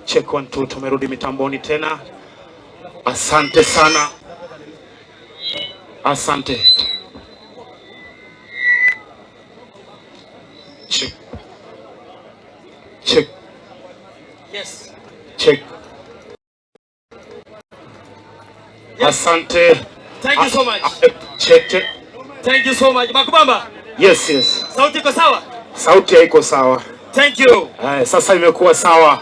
Check one two, tumerudi mitamboni tena. Asante sana, asante. Check. Check. Yes. Check. Yes. Asante. Thank you so much. Check, check. Thank you so much. Makubamba. Yes. Sauti iko sawa? Sauti haiko sawa. Thank you. Sasa imekuwa sawa.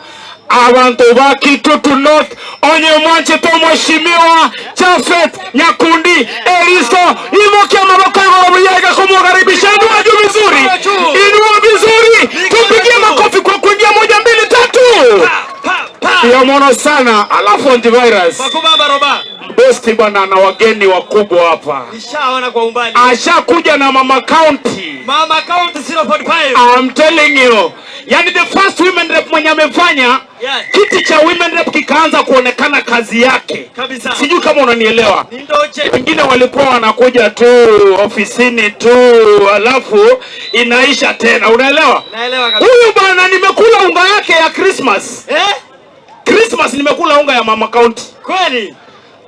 Abantu ba Kitutu North onye mwanche to mheshimiwa Jafet Nyakundi Eliso imoke maboko yako muyega kumukaribisha. Inua juu vizuri, inua vizuri, tupigie makofi kwa kuingia moja mbili tatu. Pa, pa, pa. Ya mono sana, alafu antivirus Makubamba roba. Bosti bwana na wageni wakubwa hapa, Nishaona kwa umbali. Ashakuja na mama county. Mama County 045. I'm telling you. Yani the first women rep mwenye amefanya Yeah. kiti cha women rep kikaanza kuonekana kazi yake. Kabisa. Sijui kama unanielewa. Ni ndoche. Wengine walikuwa wanakuja tu ofisini tu alafu inaisha tena, unaelewa? Naelewa kabisa. Huyu bwana nimekula unga yake ya Christmas. Eh? Christmas nimekula unga ya mama county. Kweli?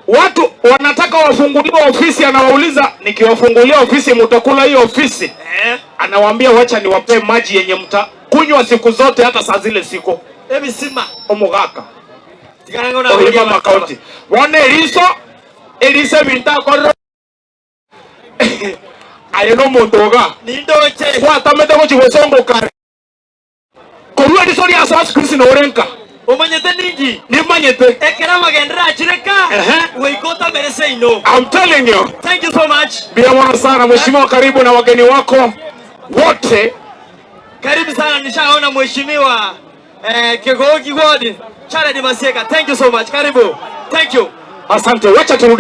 Watu wanataka wafunguliwe ofisi, anawauliza nikiwafungulia ofisi mtakula hiyo ofisi? Eh? Anawaambia wacha niwapee maji yenye mtakunywa siku zote, hata saa zile siku Ebi sima. omugaka Tigaranga na oyo mama county wone eriso eriso ebinto akorera aye nomonto oga Ni ndoche. gwatamete gochi gosongoka korwa eriso riasoa siku isi norenka. Umanyete ningi. Nimanyete. Ekera magendera achireka. Ehe. Weikota merese ino. I'm telling you. Thank you so much. Bila mwana sana mheshimiwa, karibu na wageni wako wote. Karibu sana, nishaona mheshimiwa Kegogi Ward Charity Masieka. Thank you so much. Karibu. Thank you. Asante, wacha turudi.